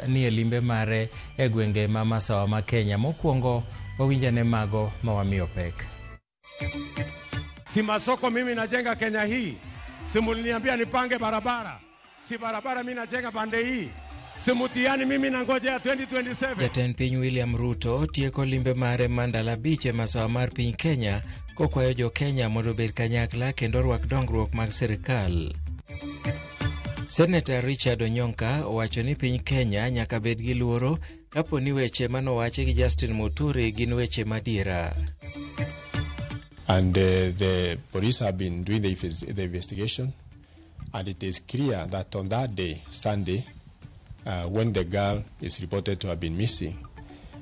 Nie limbe mare e gwenge ma masawa ma Kenya. Mokwongo wawinjane mago ma wamiyo pek. Si masoko mimi najenga Kenya hii, si muliniambia nipange barabara, si barabara mimi najenga pande hii, si mtihani mimi nangojea 2027. Jatend piny William Ruto tieko limbe mare ma ndalo 5 e masawa mar piny Kenya kokwayo jo Kenya mondo obed kanyakla kendo orwak dongruok mag sirikal. Senator Richard Onyonka owacho ni piny Kenya nyaka bed gi luoro kapo ni weche manowachi gi Justin Muturi gin weche madiera. And the police have been doing the investigation, and it is clear that on that day, Sunday, when the girl is reported to have been missing,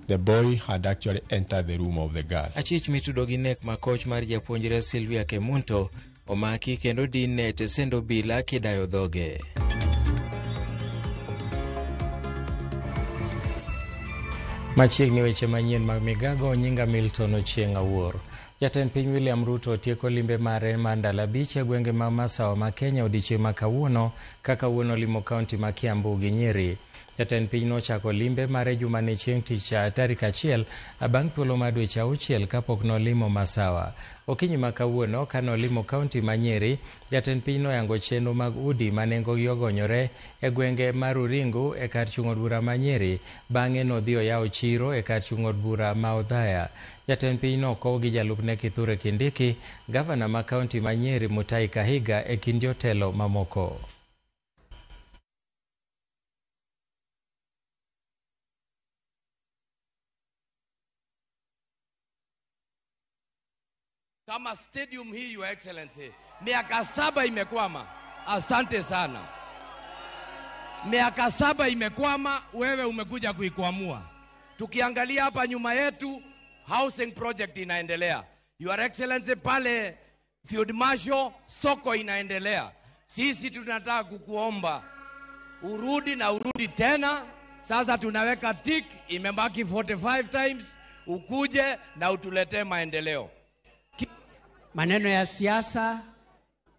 the boy had actually entered the room of the girl. Achich mitudo gi nek makoch mar japuonjre Sylvia Kemunto omaki kendo dinne e tesend obila kidayo dhoge. Machiegni weche manyien mag migago, nyinga Milton Ochieng' Awuor. Jatend piny William Ruto tieko limbe mare mar ndalo 5 e gwenge ma masawa ma Kenya odiechieng' ma kawuono ka kawuono limo kaunti ma Kiambu gi Nyeri. Jatend piny nochako limbe mare jumani chieng' tich tarik 1 bang' thuolo mar dweche 6 kapok nolimo masawa. Okinyi ma kawuono ka nolimo kaunti ma Nyeri, jatend piny noyango chenro mag udi ma nengogi ogonyore e gwenge mar Ruringu e kar chung' od bura ma Nyeri, bang'e nodhi oyawo chiro e kar chung' od bura ma Othaya. Jatend piny nokow gi jalupne Kithure Kindiki, gavana ma kaunti ma Nyeri Mutahi Kahiga e kind jotelo mamoko. Kama stadium hii, Your Excellency, miaka 7 imekwama. Asante sana. Miaka 7 imekwama, wewe umekuja kuikwamua. Tukiangalia hapa nyuma yetu, housing project inaendelea. Your Excellency, pale Field Marshal soko inaendelea. Sisi tunataka kukuomba urudi na urudi tena. Sasa tunaweka tick, imebaki 45 times, ukuje na utuletee maendeleo. Maneno ya siasa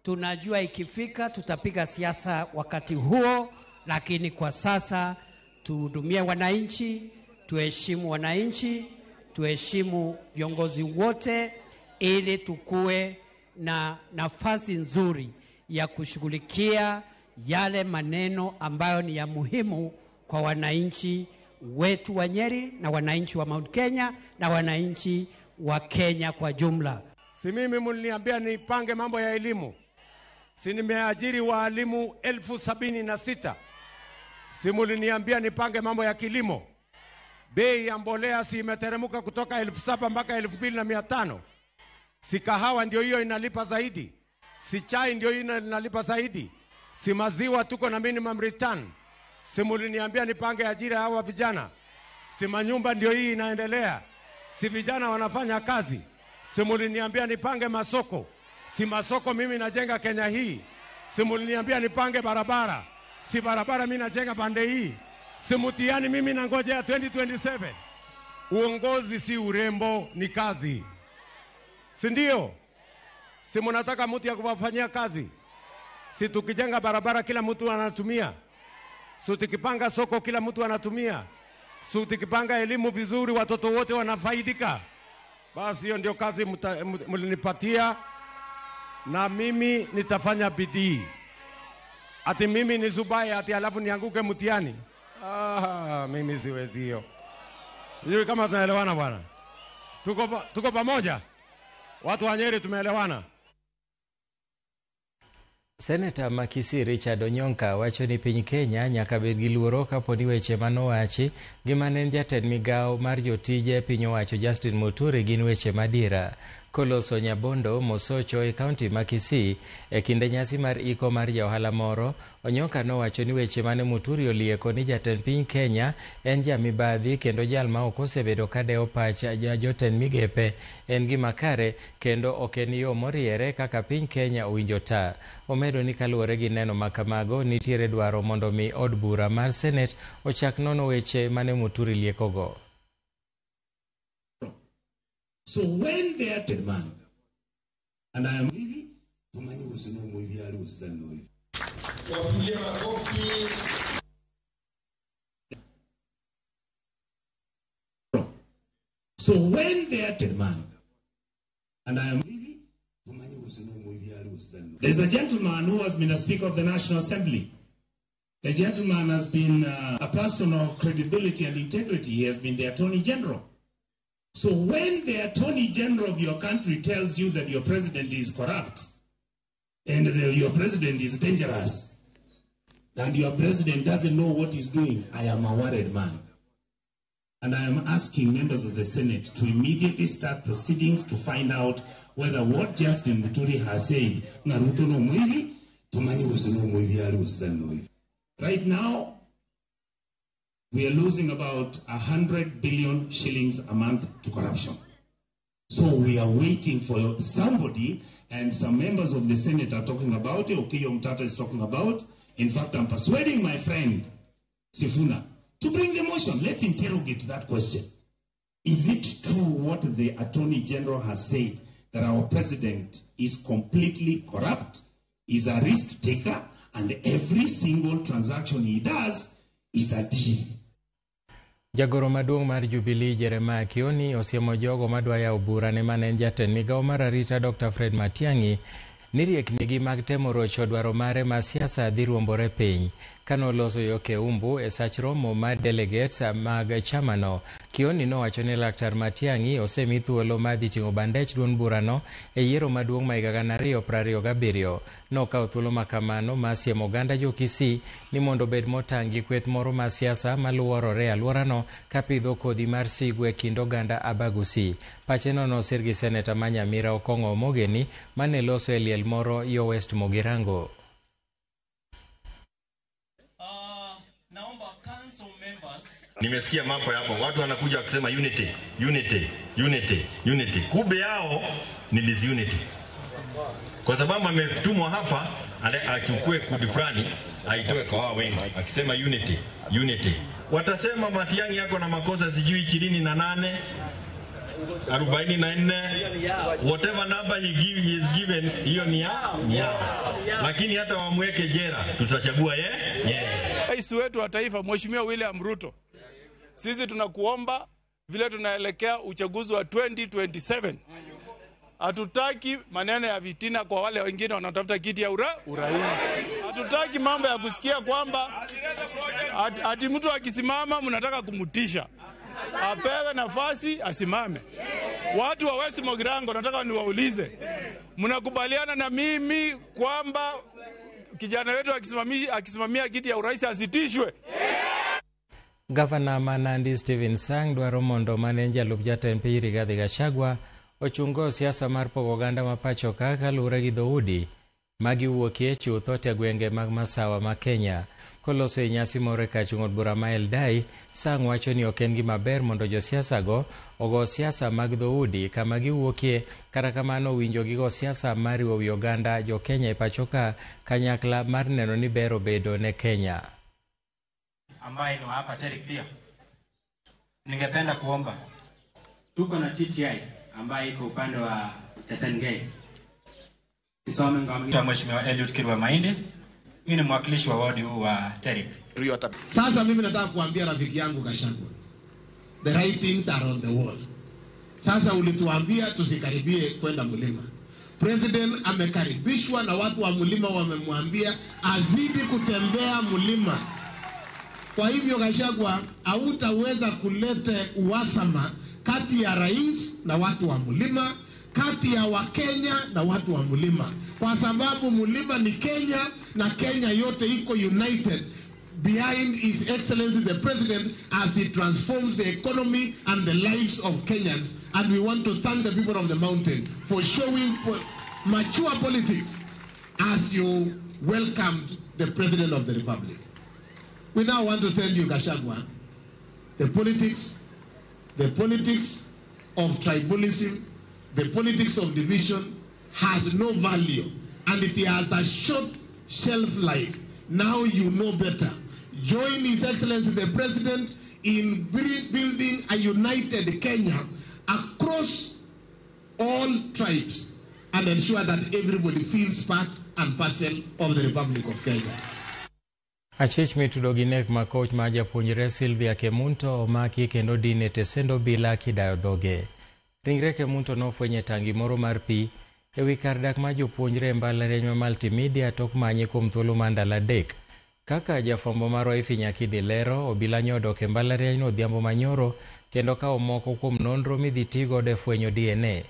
tunajua ikifika tutapiga siasa wakati huo, lakini kwa sasa tuhudumie wananchi, tuheshimu wananchi, tuheshimu viongozi wote ili tukue na nafasi nzuri ya kushughulikia yale maneno ambayo ni ya muhimu kwa wananchi wetu wa Nyeri na wananchi wa Mount Kenya na wananchi wa Kenya kwa jumla. Si mimi mliniambia nipange mambo ya elimu? Si nimeajiri walimu 76,000? Si mliniambia nipange mambo ya kilimo? Bei ya mbolea si imeteremka kutoka 7,000 mpaka 2,500? Si kahawa ndio hiyo inalipa zaidi? Si chai ndio hiyo inalipa zaidi? Si maziwa tuko na minimum return? Si mliniambia nipange ajira hawa vijana? Si manyumba ndio hii inaendelea? Si vijana wanafanya kazi? Si muliniambia nipange masoko? Si masoko mimi najenga Kenya hii? Si muliniambia nipange barabara? Si barabara mimi najenga pande hii? Si mtihani mimi nangojea 2027? Uongozi si urembo, ni kazi. Si ndio? Si mnataka mtu ya kuwafanyia kazi? Si tukijenga barabara kila mtu anatumia? Si tukipanga soko kila mtu anatumia? Si tukipanga elimu vizuri watoto wote wanafaidika? Basi hiyo ndio kazi mlinipatia, na mimi nitafanya bidii. Ati mimi ni Zubai ati alafu nianguke mtihani? Ah, mimi siwezi hiyo. Sijui kama tunaelewana bwana. Tuko pamoja? Watu wa Nyeri tumeelewana? Senator ma Kisii Richard Onyonka wacho ni piny Kenya nyaka bed gi luoro kapo ni weche manowachi gi mane en jatend migao mar jotije piny owacho Justin Muturi gin weche madiera. Koloso Nyabondo Mosocho e kaunti ma Kisii e kinde nyasi mar iko mar jaohala moro, Onyonka nowacho ni weche mane Muturi olieko ni jatend piny Kenya en jamibadhi kendo jal ma ok osebedo kadewo pach jotend migepe en gima kare kendo ok en yo moriere kaka piny Kenya owinjo ta. Omedo ni kaluwore gi neno ma kamago, nitiere dwaro mondo mi od bura mar Senate ochak nono weche mane Muturi liekogo. So when they are dead man, and I am leaving, Tumanyi was no movie, was done no. So when they are man, and I am there's a gentleman who has been a Speaker of the National Assembly. The gentleman has been a person of credibility and integrity. He has been the Attorney General. So when the Attorney General of your country tells you that your president is corrupt, and your president is dangerous, and your president doesn't know what he's doing, I am a worried man. And I am asking members of the Senate to immediately start proceedings to find out whether what Justin Muturi has said, right now, we are losing about 100 billion shillings a month to corruption. So we are waiting for somebody, and some members of the Senate are talking about it. Okiya Omtatah is talking about. In fact, I'm persuading my friend, Sifuna, to bring the motion. Let's interrogate that question. Is it true what the Attorney General has said, that our president is completely corrupt, is a risk taker, and every single transaction he does is a deal? Jagoro maduong' mar Jubilee Jeremiah Kioni osiemo jogo madwa yawo bura ne mane en jatend migawo mar arita Dr. Fred Matiang'i ni rieknigi mag temo rocho dwaro mare mar siasa dhi ruombore piny. Kano loso yo Keumbu e sach romo mar delegates mag chamano, Kioni nowacho ni Laktar Matiang'i osemi thuolo mar dhi ting'o bandech duond burano e yiero maduong' ma higa 2027. Nokawo thuolo makamano mar siemo oganda jo Kisii ni mondo obed motang' gi kweth moro mar siasa maluorore e alworano kapidho kodhi mar sigu e kind oganda Abagusi. Pacheno nosir gi seneta ma Nyamira Okong'o Omogeni mane loso e liel moro yo West Mugirango. Nimesikia mambo hapo, watu wanakuja wakisema unity, unity, unity, unity. Kumbe yao ni disunity. Kwa sababu ametumwa hapa achukue kundi fulani aitoe kwa wao wengi, akisema unity, unity. Watasema Matiang'i yako na makosa sijui 28, 44, whatever number he give, he is given, hiyo ni yao. Lakini hata wamweke jela, tutachagua yeye. Rais wetu wa taifa Mheshimiwa William Ruto, sisi tunakuomba vile tunaelekea uchaguzi wa 2027, hatutaki maneno ya vitina kwa wale wengine wanatafuta kiti ya urais. Hatutaki mambo ya kusikia kwamba ati mtu akisimama mnataka kumtisha. Apewe nafasi asimame. Watu wa West Mugirango nataka niwaulize, mnakubaliana na mimi kwamba kijana wetu akisimamia kiti ya urais asitishwe? Gavana ma Nandi Stephen Sang dwaro mondo mane en jalup jatend piny Rigathi Gachagua ochungo siasa mar pogo oganda ma pacho ka kaluwore gi dhoudi magiwuokie chutho te gwenge mag masawa ma Kenya. Koloso e nyasi moro e kar chung' od bura ma Eldai, Sang wacho ni ok en gima ber mondo josiasa go ogo siasa mag dhoudi kama giwuokie, kata kamano winjo gigo siasa mar riwo wi oganda jo Kenya e pacho ka kanyakla mar neno ni ber obedo ne Kenya. Ambaye ni wa hapa Terik pia, ningependa kuomba, tuko na TTI ambaye iko upande wa SNG. Mheshimiwa Eliud Kirwa Mahindi, mimi ni mwakilishi wa wadi huu wa Terik. Sasa mimi nataka kuambia rafiki yangu Gachagua, the writings are on the wall. Sasa ulituambia tusikaribie kwenda mlima. President amekaribishwa na watu wa mlima wamemwambia azidi kutembea mlima. Kwa hivyo Gachagua, hautaweza kulete uhasama kati ya rais na watu wa mlima, kati ya Wakenya na watu wa mlima, kwa sababu mlima ni Kenya na Kenya yote iko united behind His Excellency the President as he transforms the economy and the lives of Kenyans. And we want to thank the people of the mountain for showing mature politics as you welcomed the President of the Republic. We now want to tell you, Gachagua, the politics of tribalism, the politics of division has no value, and it has a short shelf life. Now you know better. Join His Excellency the President in building a united Kenya across all tribes and ensure that everybody feels part and parcel of the Republic of Kenya. Achich mitudo gi nek ma koch ma japuonjre Sylvia Kemunto omaki kendo din e tesend obila kidayo dhoge. Ringre Kemunto nofweny e tangi moro mar pi ewi kar dak mar jopuonjre e mbalariany ma Multimedia tok manye kuom thuolo mar ndalo 3. Kaka jafwambo marwa Ifi Nyakidi lero, obila nyodok e mbalariany no odhiambo manyoro kendo kawo moko kuom nonro midhi tigodo e fwenyo DNA.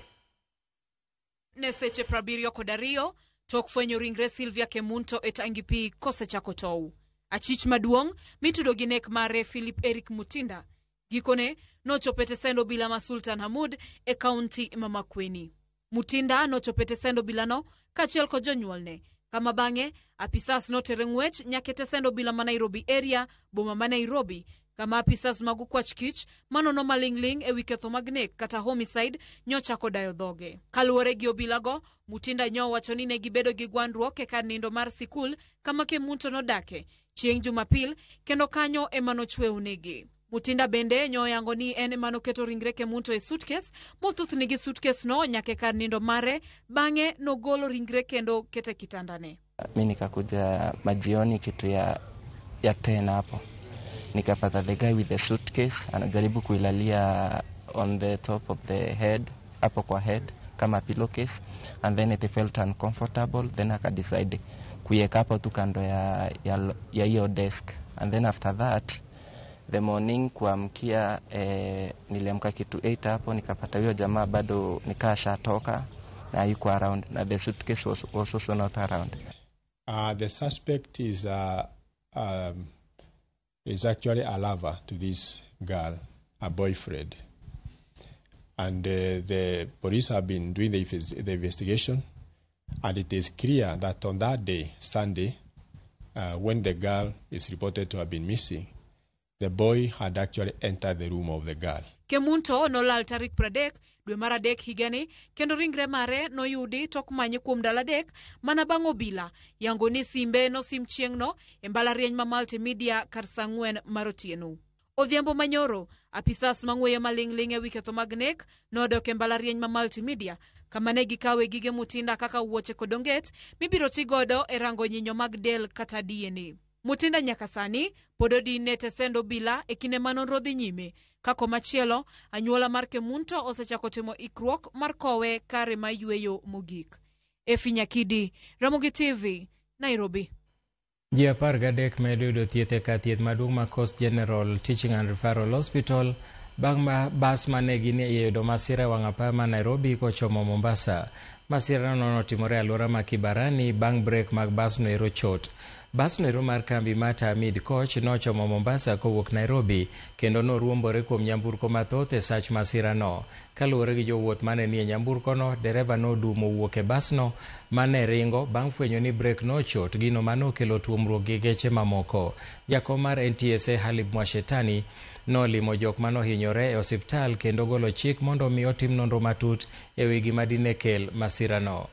Ne seche 72 tok fwenyo ringre Sylvia Kemunto e tangi pi kosechako tow. Achich maduong' mitudo gi nek mare Philip Eric Mutinda gikone nochopo e tesend obila ma Sultan Hamud e kaunti ma Makueni. Mutinda nochopo e tesend obilano kaachiel kod jonyuolne, kama bang'e apisas notere ng'wech nyaka e tesend obila ma Nairobi area, boma ma Nairobi, kama apisas mag okwach kich manono maling'ling' ewi ketho mag nek kata homicide nyochako dayo dhoge. Kaluwore gi obilago, Mutinda nyowacho ni ne gibedo gi gwandruok e kar nindo mar sikul kama Kemunto nodake chieng' Jumapil kendo kanyo ema nochweyo negi. Mutinda bende nyoyango ni en ema noketo ringre Kemunto e suitcase mothuthni gi suitcase no nyaka e kar nindo mare, bang'e nogolo ringre kendo kete kitandane. Mi nikakuja majioni kitu ya 10 hapo, nikapata the guy with the suitcase anajaribu kuilalia on the top of the head, hapo kwa head kama pillowcase, and then it felt uncomfortable, then akadecide kuiweka hapo tu kando ya hiyo desk. And then after that the morning kuamkia, niliamka kitu 8 hapo, nikapata huyo jamaa bado nikashatoka na yuko around, na the suitcase was also not around. The suspect is actually a lover to this girl, a boyfriend. And the police have been doing the investigation, and it is clear that on that day, Sunday, when the girl is reported to have been missing, the boy had actually entered the room of the girl. Kemunto nolal tarik 30 dwe mar 3 higani kendo ringre mare noyudi tok manye kuom ndalo 3 mana bang' obila yango ni simbe nosim chieng'no e mbalariany ma Multimedia kar saa 4 mar otieno. Odhiambo manyoro, apisas mang'weyo maling'ling' ewi ketho mag nek nodok e mbalariany ma Multimedia kama ne gikawe gige Mutinda kaka wuoche kod onget mibiro ti godo e rango nyinyo mag del kata DNA. Mutinda nyaka sani pod odin e tesend obila e kinde ma nonro dhi nyime. Ka komachielo, anyuola mar Kemunto osechako timo ikruok mar kowe kare ma yweyo mogik. Efi Nyakidi, Ramogi TV, Nairobi. Ji 13 medo yudo thieth e kar thieth maduong' ma Coast General Teaching and Referral Hospital bang' bas mane ginie yudo masira e wang' apaya ma Nairobi kochomo Mombasa. Masirano notimore e alwora ma Kibarani bang' brek mag basno ero chot. Basno ero mar kambi mar Tamid Coach nochomo Mombasa kowuok Nairobi kendo noruombore kuom nyamburko mathoth e sach masirano. Kaluwore gi jowuoth mane nie nyamburkono, dereva nodumo wuok e basno mane ringo bang' fwenyo ni brek nochot, gino manokelo tuomruok gi geche mamoko. Jakom mar NTSA Halib Mwashetani nolimo jok manohinyore e osiptal kendo golo chik mondo mi otim nonro matut ewi gima dine kel masirano.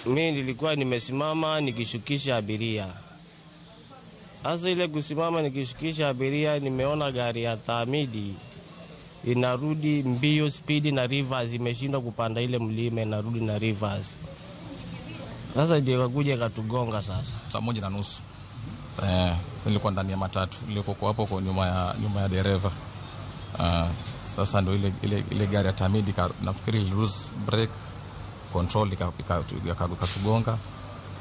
Mimi nilikuwa nimesimama nikishukisha abiria. Sasa ile kusimama nikishukisha abiria, nimeona gari ya Tamidi inarudi mbio speed na reverse, imeshindwa kupanda ile mlima, inarudi na reverse. Sasa ndio ikakuja ikatugonga sasa. Saa 1:30. Nilikuwa ndani ya matatu, nilikuwa hapo kwa nyuma ya dereva. Sasa ndio ile gari ya Tamidi nafikiri lose brake control ikatugonga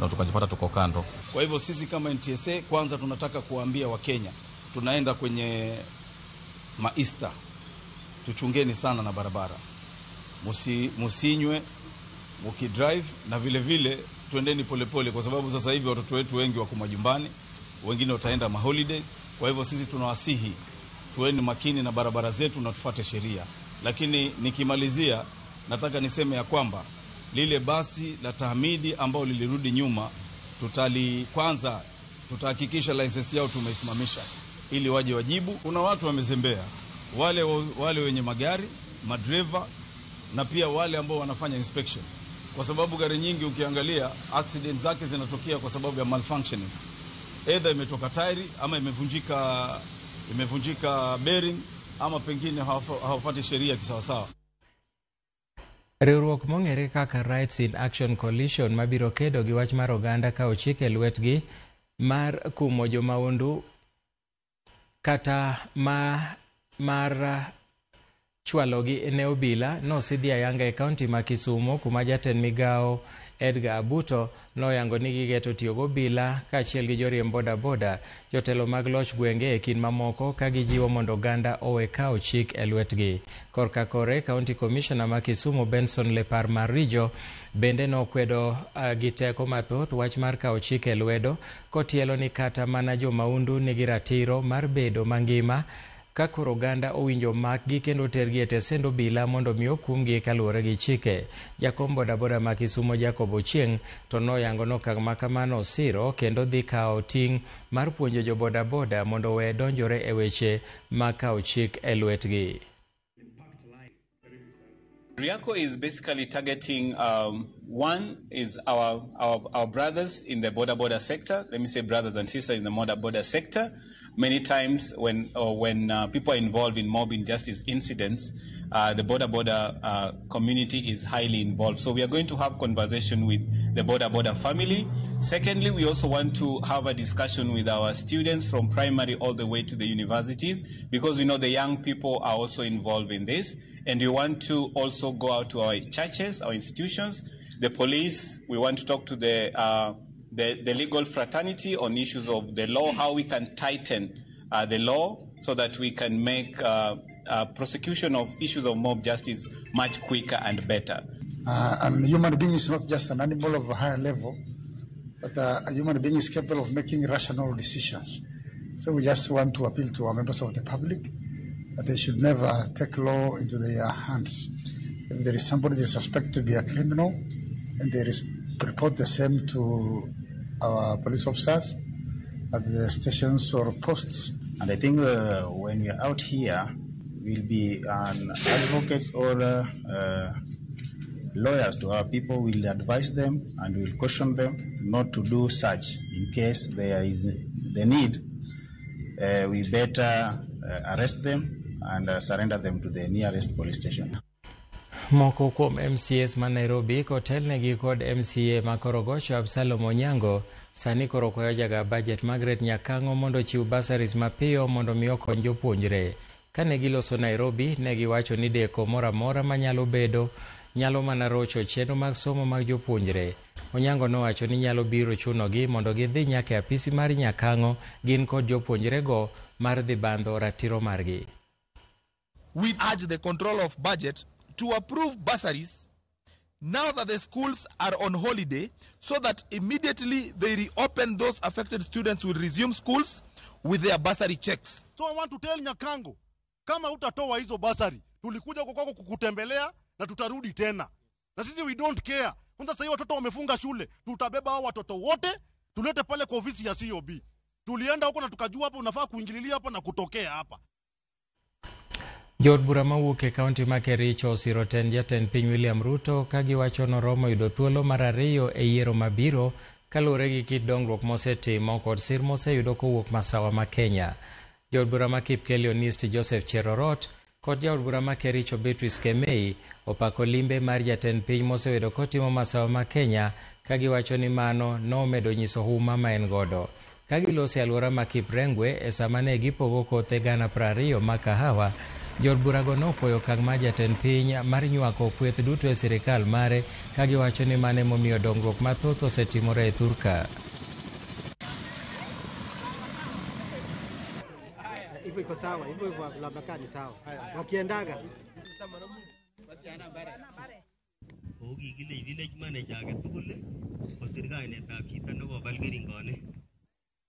na tukajipata tuko kando. Kwa hivyo sisi kama NTSA kwanza tunataka kuambia Wakenya tunaenda kwenye maista, tuchungeni sana na barabara, musinywe mukidrive, na vile vile tuendeni polepole, kwa sababu sasa hivi watoto wetu wengi wako majumbani, wengine wataenda maholiday. Kwa hivyo sisi tunawasihi tuweni makini na barabara zetu na tufuate sheria. Lakini nikimalizia nataka niseme ya kwamba lile basi la Tahmidi ambao lilirudi nyuma, kwanza tutahakikisha license yao tumeisimamisha ili waje wajibu. Kuna watu wamezembea, wale wenye magari, madreva, na pia wale ambao wanafanya inspection. Kwa sababu gari nyingi ukiangalia accident zake zinatokea kwa sababu ya malfunctioning. Either imetoka tairi ama imevunjika bearing, ama pengine hawafuati sheria kisawasawa. Riwruok mong'ere kaka Rights in Action Coalition mabiro kedo gi wach mar oganda ka ochik e lwetgi mar kumo jomaundu kata mar chwalogi ne obila nosidhi ayanga e kaunti ma Kisumu kuma jatend migao Edgar Abuto noyango ni gigeto tiyo gobila kaachiel gi joriemb bodaboda, jotelo mag loch gwenge e kind mamoko ka gijiwo mondo oganda owe kawo chik e lwetgi. Korka kore, County Commissioner ma Kisumu Benson Lepar Marijo bende nokwedo gi teko mathoth wach mar kawo chik e lwedo kotielo ni kata mana jomaundu nigi ratiro mar bedo mangima ka koro oganda owinjo makgi kendo tergi e tesend obila mondo mi okumgi kaluwore gi chike. Jakom bodaboda ma Kisumu Jacob Ochieng' to noyango ni okang' ma kamano osiro kendo dhi kawo ting' mar puonjo jo bodaboda mondo owe donjore e weche mag kawo chik e lwetgi. Riako is basically targeting, one is our brothers in the border sector. Let me say brothers and sisters in the border sector. Many times when people are involved in mob injustice incidents, the border community is highly involved. So we are going to have conversation with the border family. Secondly, we also want to have a discussion with our students from primary all the way to the universities, because we know the young people are also involved in this. And we want to also go out to our churches, our institutions, the police. We want to talk to the legal fraternity on issues of the law, how we can tighten the law so that we can make prosecution of issues of mob justice much quicker and better. And human being is not just an animal of a higher level, but a human being is capable of making rational decisions. So we just want to appeal to our members of the public that they should never take law into their hands. If there is somebody they suspect to be a criminal, and they report the same to our police officers at the stations or posts. And I think when we are out here, we'll be an advocates or lawyers to our people. We'll advise them and we'll caution them not to do such. In case there is the need, we better arrest them and surrender them to the nearest police station. Moko kuom MCAs ma Nairobi kotelnegi kod MCA ma Korogocho Absalom Onyango sani koro kwayo jaga budget Margaret Nyakang'o mondo ochiw bursaries mapiyo mondo mi okony jopuonjre. Kane giloso Nairobi, ne giwacho ni deko moro amora manyalo bedo nyalo mana rocho chenro mag somo mag jopuonjre. Onyango nowacho ni nyalo biro chunogi mondo gidhi nyaka e apisi mar Nyakang'o gin kod jopuonjrego mar dhi bandho ratiro margi. We urge the control of budget to approve bursaries now that the schools are on holiday, so that immediately they reopen, those affected students will resume schools with their bursary checks. So I want to tell Nyakango, kama utatoa hizo bursary, tulikuja kwako kukutembelea na tutarudi tena. Na sisi we don't care. Kwanza sasa watoto wamefunga shule, tutabeba hao watoto wote tulete pale kwa ofisi ya COB. Tulienda huko na tukajua hapo unafaa kuingililia hapa na kutokea hapa. Jood bura mawuok e kaunti ma Kericho osiro tend jatend piny William Ruto ka giwacho noromo yudo thuolo mar ariyo e yiero mabiro kaluwore gi kit dongruok mosetimo kod sir moseyudo kowuok masawa ma Kenya. Jood bura ma Kipkelion East Joseph Cherorot kod jaod bura ma Kericho Beatrice Kemei opako limbe mar jatend piny mosebedo kotimo masawa ma Kenya ka giwacho ni mano nomedo nyiso huma ma en godo. Ka giloso e alwora ma Kiprengwe e sama ne gipogo kothe 20,000 ma kahawa, jood burago nopuoyo okang' mar jatend piny mar nywako kweth duto e sirikal mare ka giwacho ni mano emomiyo dongruok mathoth osetimore e thurka.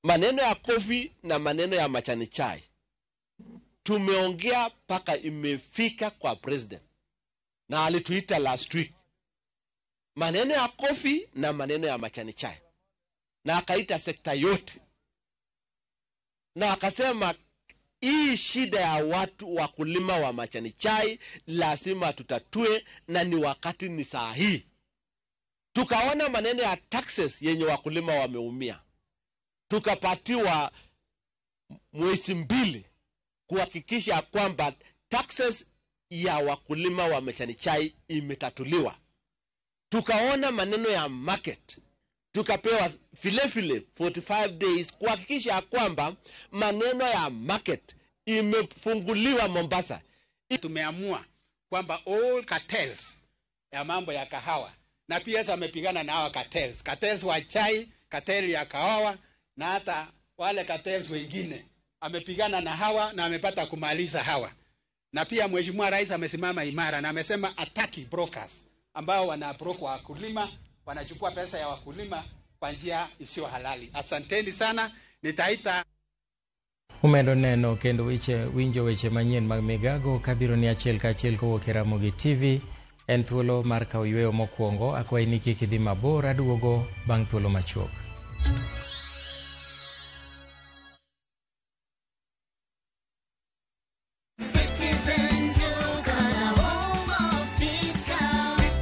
Maneno ya kofi na maneno ya machani chai tumeongea paka imefika kwa president na alituita last week. Maneno ya kofi na maneno ya machani chai, na akaita sekta yote na akasema hii shida ya watu wakulima wa machani chai lazima tutatue, na ni wakati ni saa hii. Tukaona maneno ya taxes yenye wakulima wameumia, tukapatiwa mwezi 2 kuhakikisha kwamba taxes ya wakulima wa machani chai imetatuliwa. Tukaona maneno ya market, Tukapewa vile vile 45 days kuhakikisha kwamba maneno ya market imefunguliwa Mombasa. Tumeamua kwamba all cartels ya mambo ya kahawa na pia amepigana na hawa cartels, cartels wa chai, cartel ya kahawa na hata wale cartels wengine amepigana na hawa na amepata kumaliza hawa. Na pia Mheshimiwa Rais amesimama imara na amesema ataki brokers ambao wanabroke wakulima, wanachukua pesa ya wakulima kwa njia isiyo halali. Asanteni sana, nitaita Umedo neno kendo winjo weche manyien mag Migago kabiro ni achiel ka achiel kowuok e Ramogi TV. En thuolo mar kawo yweyo mokwongo, akwayi ni kik idhi mabor, aduogo bang' thuolo machuok.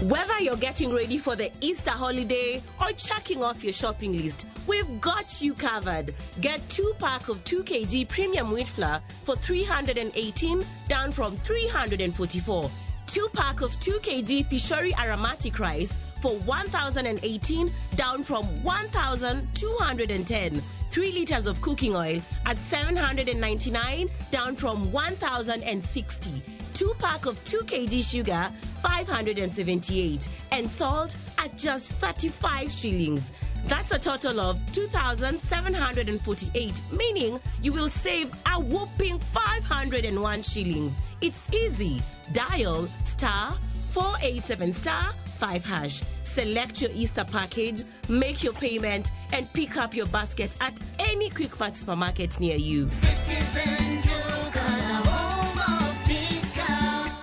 Whether you're getting ready for the Easter holiday or checking off your shopping list, we've got you covered. Get 2 pack of 2 kg premium wheat flour for 318 down from 344. 2 pack of 2 kg Pishori aromatic rice for 1018 down from 1210. 3 liters of cooking oil at 799 down from 1060. 2 pack of 2 kg sugar 578 and salt at just 35 shillings. That's a total of 2,748, meaning you will save a whopping 501 shillings. It's easy. Dial star 487 star 5 hash. Select your Easter package, make your payment, and pick up your basket at any Quickmart supermarket near you. Citizen Duka, the home of discount.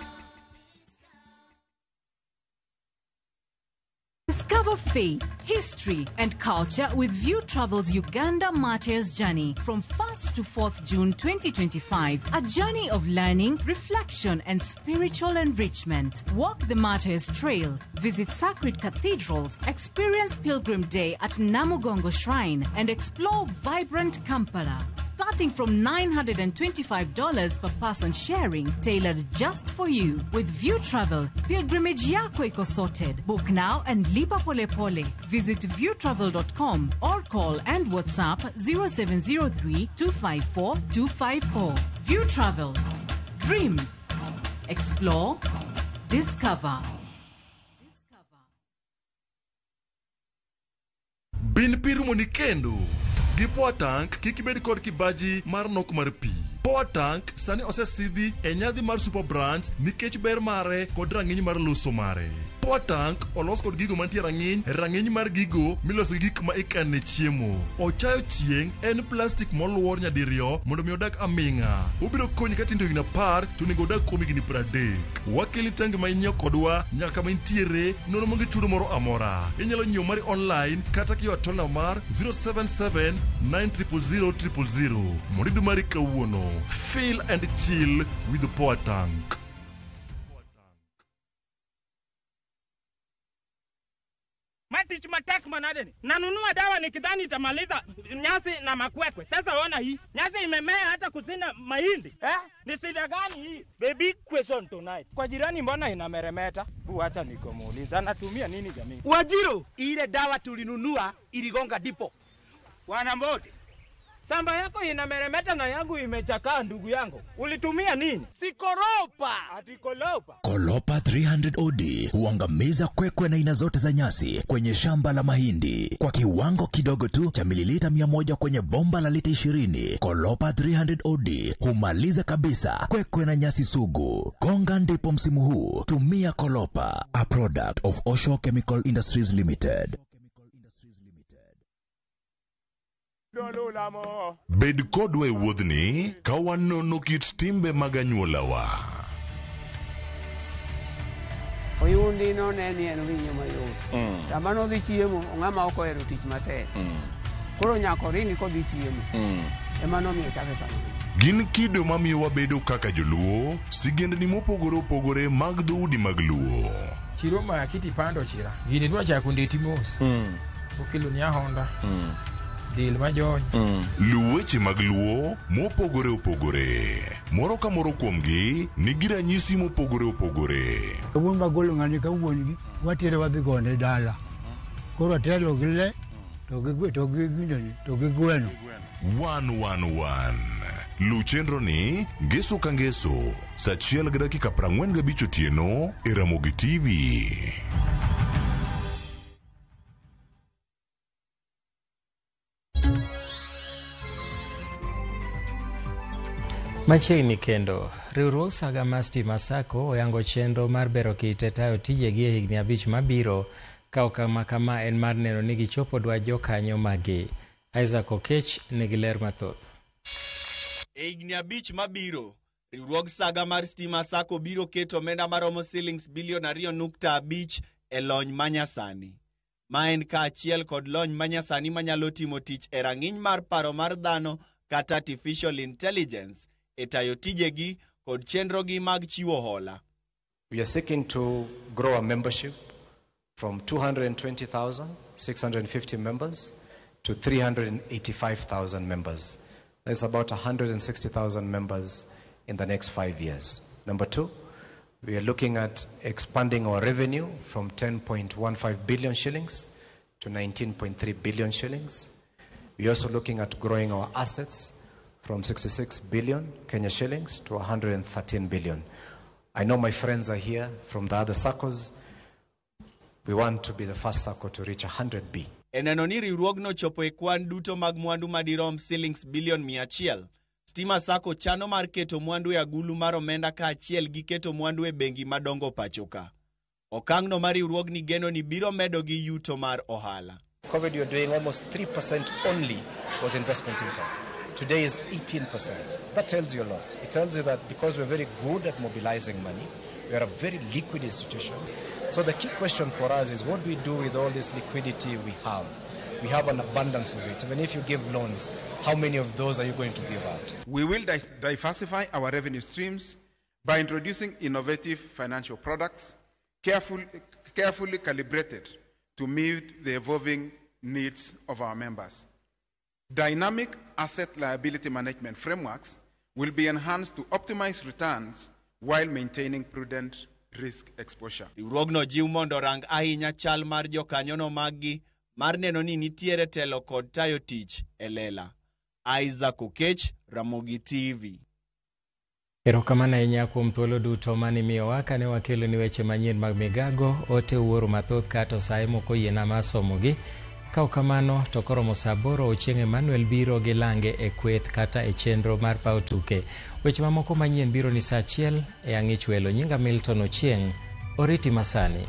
Discover faith, history, and culture with View Travel's Uganda Martyrs Journey from 1st to 4th June 2025. A journey of learning, reflection, and spiritual enrichment. Walk the Martyrs Trail, visit sacred cathedrals, experience Pilgrim Day at Namugongo Shrine, and explore vibrant Kampala. Starting from $925 per person sharing, tailored just for you. With View Travel, pilgrimage yako iko sorted. Book now and lipa pole pole. Visit viewtravel.com or call and WhatsApp 0703 254 254. View Travel. Dream. Explore. Discover. Bin pi rumoni kendo. Gi Power Tank kik ibed kod kibaji mar nok mar pi. Power Tank sani osesidhi e nyadhi mar Super Brands nikech ber mare kod rang'iny mar loso mare. Power Tank olos kod gigo mantie rang'iny, rang'iny mar gigo miloso gi gik ma ikane chiemo. Ochayo chieng' en plastik moluor nyadiriyo mondo mi odag aming'a. Obiro konyi ka tindo higni 10 to onego odag kuom higni 30. Wakeli tangi ma inyiewo kodwa nyaka kama intiere nono maonge chudo moro amora. Inyalo nyiewo mari online kata kiyo atol namba mar 077 900 000 mondo iyud mari kawuono. Feel and chill with the Power Tank. Matich matek manadeni. Nanunua dawa nikidhani itamaliza nyasi na makwekwe. Sasa ona hii. Nyasi imemea hata kusina mahindi. Eh? Ni shida gani hii? Baby question tonight. Kwa jirani mbona inameremeta? Acha nikomuuliza. Anatumia nini jamii? Wajiro, ile dawa tulinunua iligonga dipo. Wanambodi. Samba yako inameremeta na yangu imechakaa ndugu yangu. Ulitumia nini? Sikoropa. Ati kolopa. Kolopa 300 OD huangamiza kwekwe na aina zote za nyasi kwenye shamba la mahindi kwa kiwango kidogo tu cha mililita 100 kwenye bomba la lita 20. Kolopa 300 OD humaliza kabisa kwekwe na nyasi sugu. Gonga ndipo msimu huu. Tumia Kolopa, a product of Osho Chemical Industries Limited. Bed kodwa e wuodhni ka wanono kit timbe mag anyuolawa. Oyundi no ne ni en winyo mayot. Sama nodhi chiemo, ng'ama ok ohero tich matek. Koro nyaka oringi kodhi chiemo. Ema nomiyo chake kamano. Gin kido mamiyo wabedo kaka joluo, sigendni mopogore opogore mag dhoudi mag Luo. Chiro ma kiti pando chira. Gini dwa chako ndeti mos. Okelo ni ahonda. Dil majony. Luw weche mag Luo mopogore opogore. Moro ka moro kuomgi nigi ranyisi mopogore opogore. Wuon magolo ng'ani ka wuon gi watere wadhi gone dala. Koro atelo gi le To gi to gi ginene, to gi gweno. 111 Luw chenro ni ngeso ka ngeso saa 1:45 otieno e Ramogi TV. Machiegni kendo, riwruog Saga mar Stima Sacco oyango chenro mar bero kite tayo tijegi e higni 5 mabiro ka okang' ma kama en mar neno ni gichopo dwach jokanyo maggi. Isaac Okech nigi ler mathoth. E higni 5 mabiro, riwruog Saga mar Stima Sacco biro keto omenda maromo silings bilion 2.5 e lony manyasani. Ma en kaachiel kod lony manyasani manyalo timo tich e rang'iny mar paro mar dhano kata artificial intelligence e tayo tijegi kod chenrogi mag chiwo hola. We are seeking to grow our membership from 220,650 members to 385,000 members. That's about 160,000 members in the next 5 years. Number two, we are looking at expanding our revenue from 10.15 billion shillings to 19.3 billion shillings. We are also looking at growing our assets from 66 billion Kenya shillings to 113 billion. I know my friends are here from the other SACCOs. We want to be the first SACCO to reach 100 B. E neno ni riwruogno chopo e kwan duto mag mwandu madirom silings bilion 100, Stima Sacco chano mar keto mwandu e agulu mar omenda kaachiel gi keto mwandu e bengi madongo pacho ka. Okang'no mar riwruogni geno ni biro medo gi yuto mar ohala. COVID, we were doing almost 3% only was investment income. Today is 18%. That tells you a lot. It tells you that because we're very good at mobilizing money, we are a very liquid institution. So the key question for us is what do we do with all this liquidity we have? We have an abundance of it. Even if you give loans, how many of those are you going to give out? We will diversify our revenue streams by introducing innovative financial products, carefully calibrated to meet the evolving needs of our members. Dynamic asset liability management frameworks will be enhanced to optimize returns while maintaining prudent risk exposure. Riwruogno jiw mondo rang ahinya chal mar jokanyono maggi mar neno ni nitiere telo kod tayo tich e lela. Isaac Okech, Ramogi TV. Erokamano ahinya kuom thuolo duto mane imiyowa kane wakelo ni weche manyien mag migago, ote wuoro mathoth kata osaye moko oyiena mar somogi. Ka ok kamano to koromo saa 8 Ochieng' Emmanuel biro gi lange e kweth kata e chenro mar paw tuke. Weche mamoko manyien biro ni saa 1 e ang'ich welo. Nyinga Milton Ochieng', oriti masani.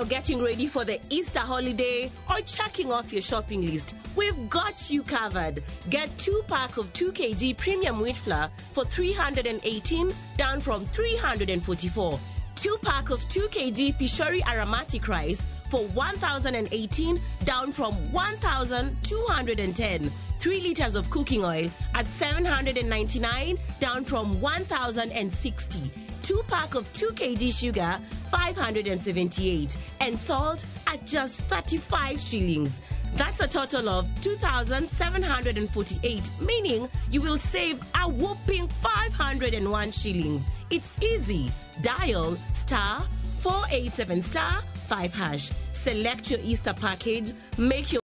Getting ready for the Easter holiday or checking off your shopping list, we've got you covered. Get 2 pack of 2 kg premium wheat flour for 318, down from 344. 2 pack of 2 kg Pishori aromatic rice for 1,018, down from 1,210. 3 liters of cooking oil at 799, down from 1,060. 2 pack of 2 kg sugar, 578, and salt at just 35 shillings. That's a total of 2,748, meaning you will save a whopping 501 shillings. It's easy. Dial *487 *5#. Select your Easter package, make your